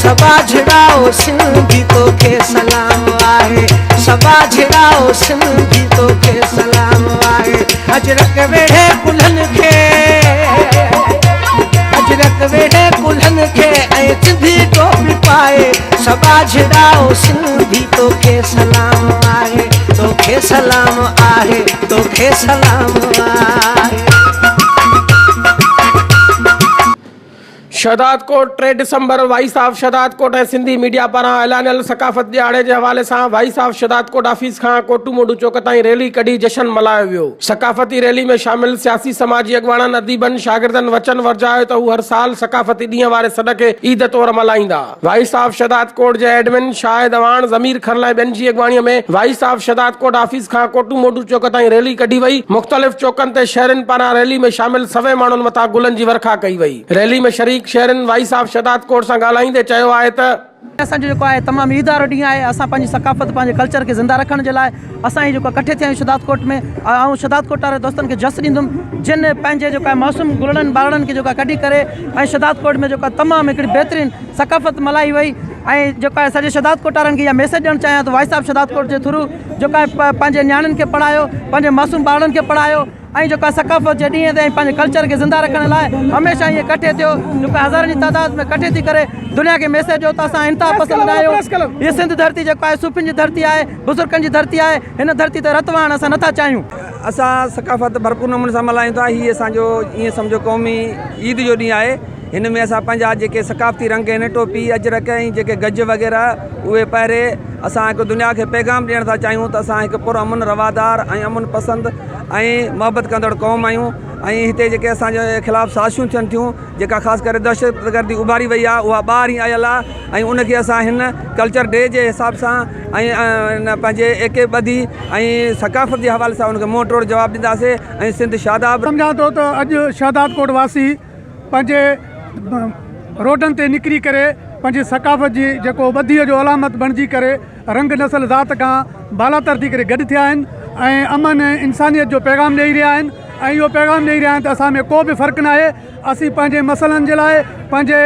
سٻاجهڙائو سنڌي توکي سلام آهي، سٻاجهڙائو سنڌي توکي سلام آهي. اجرڪ ويڙهي ڪلهن کي، اجرڪ ويڙهي ڪلهن کي ۽ سنڌي ٽوپي پائي، سٻاجهڙائو سنڌي توکي سلام آهي، توکي سلام آهي، توکي سلام آهي. Shahdadkot, 3 December, voice of Shahdadkot ۽ Sindhi media پاران اعلانيل ثقافت ڏهاڙي جي حوالي سان وائس آف شهدادڪوٽ آفيس کان ڪوٽو موڊو چوڪ تائين ريلي ڪڍي جشن ملهايو ويو. ثقافتي ريلي ۾ شامل سياسي سماجي اڳواڻن، اديبن، شاگردن وچن ورجايو ته هو هر سال ثقافتي ڏينهن واري سڏ کي عيد طور ملهائيندا. وائس آف شهدادڪوٽ جي ايڊمن شاهد اعواڻ، ضمير کرل ۽ ٻين جي اڳواڻي ۾ وائس آف شهدادڪوٽ آفيس کان ڪوٽو موڊو چوڪ تائين ريلي ڪڍي وئي. مختلف چوڪن تي شهرين پاران ريلي ۾ شامل سوين ماڻهن مٿان گلن جي ورکا ڪئي وئي. ريلي ۾ شريڪ شهرين وائس آف شهدادڪوٽ سان ڳالهائيندي چيو آهي ته. اسان جو جيڪو آهي تمام عيد وارو ڏينهن آهي اسان پنهنجي ثقافت پنهنجي ڪلچر کي زنده رکڻ جي لاء اسان هي جيڪو ڪٺي ٿيا آهيون شهدادڪوٽ ۾ آئون شهدادڪوٽ واري دوستن کي جس ڏيندم جن پنهنجي جيڪو آهي معصوم گلڙن ٻارڙن کي جيڪو آهي ڪڍي ڪري ۽ شهدادڪوٽ ۾ جيڪو آهي تمام هڪڙي بهترين ثقافت ملهائي وئي ۽ جيڪو آهي سڄي شهدادڪوٽ وارن کي اها ميسيج ڏيڻ چاهيان ٿو وائس آف شهدادڪوٽ جي ٿرو جيڪو آهي پنهنجي نياڻين کي پڙهايو پنهنجي معصوم ٻارڙن کي پڙهايو ۽ جيڪو آهي ثقافت جي ڏينهن تي ۽ پنهنجي ڪلچر کي زنده رکڻ لاء هميشه ائين ڪٺي ٿيو جيڪو هزارن جي تعداد ۾ ڪٺي ٿي ڪري دنيا کي ميسيج ڏيو ته اسان انتها پسند نه آهيون هي سنڌ ڌرتي جيڪو آهي صوفين جي ڌرتي آهي بزرگن جي ڌرتي آهي هن ڌرتي تي رت وهائڻ اسان نٿا چاهيون. اسان ثقافت ڀرپور نموني سان ملهايون ٿا هي اسان جو ائين سمجهو قومي عيد جو ڏينهن آهي هن ۾ اسان پنهنجا جيڪي ثقافتي رنگ آهن ٽوپي اجرڪ ۽ جيڪي گج وغيره اهي پهري اسان هڪ دنيا کي پيغام ڏيڻ ٿا چاهيون ته اسان هڪ پر امن روادار ۽ امن پسند ۽ محبت ڪندڙ قوم آهيون ۽ هتي جيڪي اسان جي خلاف سازشون ٿين ٿيون جيڪا خاص ڪري دهشتگردي اڀاري وئي آهي اها ٻاهر ئي آيل آهي ۽ ان کي اسان هن ڪلچر ڊي جي حساب سان ۽ ان پنهنجي ايڪي ٻڌي ۽ ثقافت جي حوالي سان ان کي منهن ٽوڙ جواب ڏينداسي ۽ سنڌ شاداب سمجهان ٿو ته اڄ شهدادڪوٽ واسي پنهنجي روڊن تي نڪري ڪري پنهنجي ثقافت جي جيڪو ٻڌي جو علامت بڻجي ڪري رنگ نسل ذات کان بالاتر ٿي ڪري گڏ ٿيا آهن ۽ امن ۽ انسانيت جو پيغام ڏئي رهيا آهن ۽ اهو پيغام ڏئي رهيا آهن ته اسان ۾ ڪو به فرق ناهي اسين پنهنجي مسئلن جي لاء پنهنجي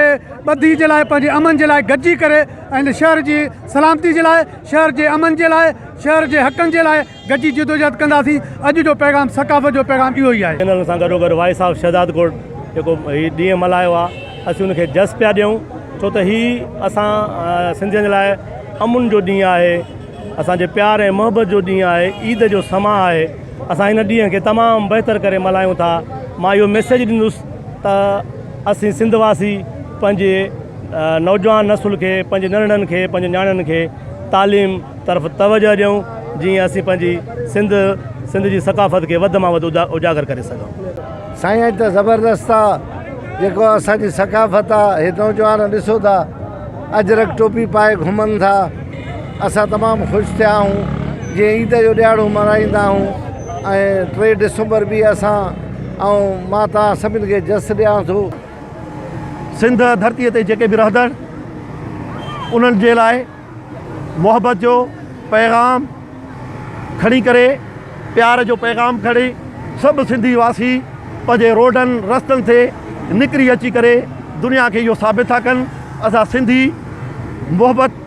ٻڌي جي لاء پنهنجي امن جي لاء گڏجي ڪري ۽ شهر جي سلامتي جي لاء شهر جي امن جي لاء شهر جي حقن جي لاء گڏجي جدوجهد ڪنداسين، اڄ جو پيغام ثقافت جو پيغام اهو ئي آهي. چينل سان گڏوگڏ وائس آف شهدادڪوٽ جيڪو هي ڏينهن ملهايو آهي اسين ان کي جس پيا ڏيون ڇو ته هي اسان سنڌين لاء امن جو ڏينهن آهي اسان جي پيار ۽ محبت جو ڏينهن آهي عيد جو سما آهي اسان هن ڏينهن کي تمام بهتر ڪري ملهايون ٿا مان اهو ميسيج ڏيندس ته اسين سنڌ واسي پنهنجي نوجوان نسل کي پنهنجي ننڍڙن کي پنهنجي نياڻين کي تعليم طرف توجه ڏيون جيئن اسين پنهنجي سنڌ سنڌ جي ثقافت کي وڌ مان وڌ اجاگر ڪري سگهون. سائين اڄ ته زبردست آ جيڪو اسان جي ثقافت آ هي نوجوان ڏسو ٿا اجرڪ ٽوپي پائي گهمن ٿا اسان تمام خوش ٿيا آهيون جيئن عيد جو ڏهاڙو ملهائيندا آهيون ۽ 3 ڊسمبر به اسان ۽ مان توهان سڀني کي جس ڏيان ٿو. سنڌ ڌرتي تي جيڪي به رهندڙ انهن جي لاء محبت جو پيغام کڻي ڪري پيار جو پيغام کڻي سڀ سنڌي واسي پنهنجي روڊن رستن تي نڪري اچي ڪري دنيا کي اهو ثابت ٿا ڪن اسان سنڌي محبت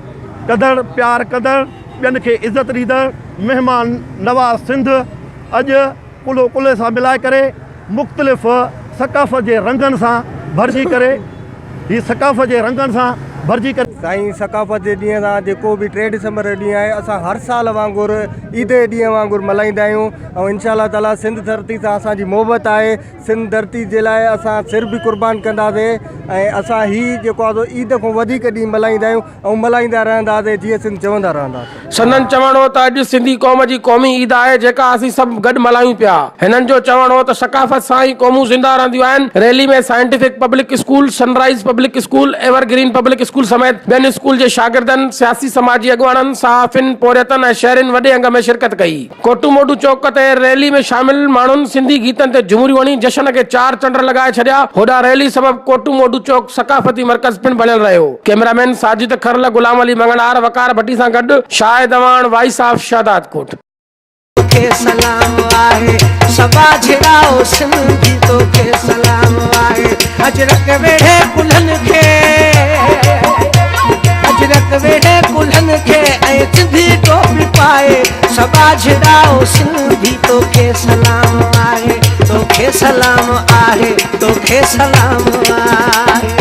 ڪندڙ پيار ڪندڙ ٻين کي عزت ڏيندڙ مهمان نواز سنڌ اڄ ڪلهو ڪلهي سان ملائي ڪري مختلف ثقافت جي رنگن سان ڀرجي ڪري هي ثقافت جي رنگن سان ڀرجي ڪري. سائين ثقافت جي ڏينهن سان جيڪو به 3 ڊسمبر جو ڏينهن آهي اسان هر سال وانگر عيد جي ڏينهن وانگر ملهائيندا آهيون ۽ انشاء الله تعالي سنڌ ڌرتي سان اسان جي محبت آهي سنڌ ڌرتي جي لاء اسان سر به قربان ڪنداسي ۽ اسان هي جيڪو آهي سو عيد کان وڌيڪ ڏينهن ملهائيندا آهيون ۽ ملهائيندا رهنداسي جيئي سنڌ چوندا رهنداسي. سندن چوڻ هو ته اڄ سنڌي قوم جي قومي عيد آهي جيڪا اسين سڀ گڏ ملهايون پيا. هنن جو چوڻ هو ته ثقافت سان ئي قومون زنده رهنديون آهن. Rally ۾ scientific public school, sun rise public school, ever green public school سميت ٻين اسڪول جي شاگردن، سياسي سماجي اڳواڻن، صحافين، پورهيتن ۽ شهرين وڏي انگ ۾ شرڪت ڪئي. ڪوٽو موڊو چوڪ تي ريلي ۾ شامل ماڻهن سنڌي گيتن تي جهمريون هڻي جشن کي چار چنڊ لڳائي ڇڏيا. هوڏانهن ريلي سبب ڪوٽو موڊو چوڪ ثقافتي مرڪز پڻ بڻيل رهيو. ڪئميرا مين ساجد کرل، غلام علي مڱڻهار، وقار ڀٽي سان گڏ شاهد اعواڻ، وائس آف شهدادڪوٽ. توکي سلام آهي سٻاجهڙائو سنڌي توکي سلام آهي اجرڪ ويڙهي ڪلهن کي. پائي سٻاجهڙائو سنڌي توکي سلام آهي توکي سلام آهي توکي سلام آهي.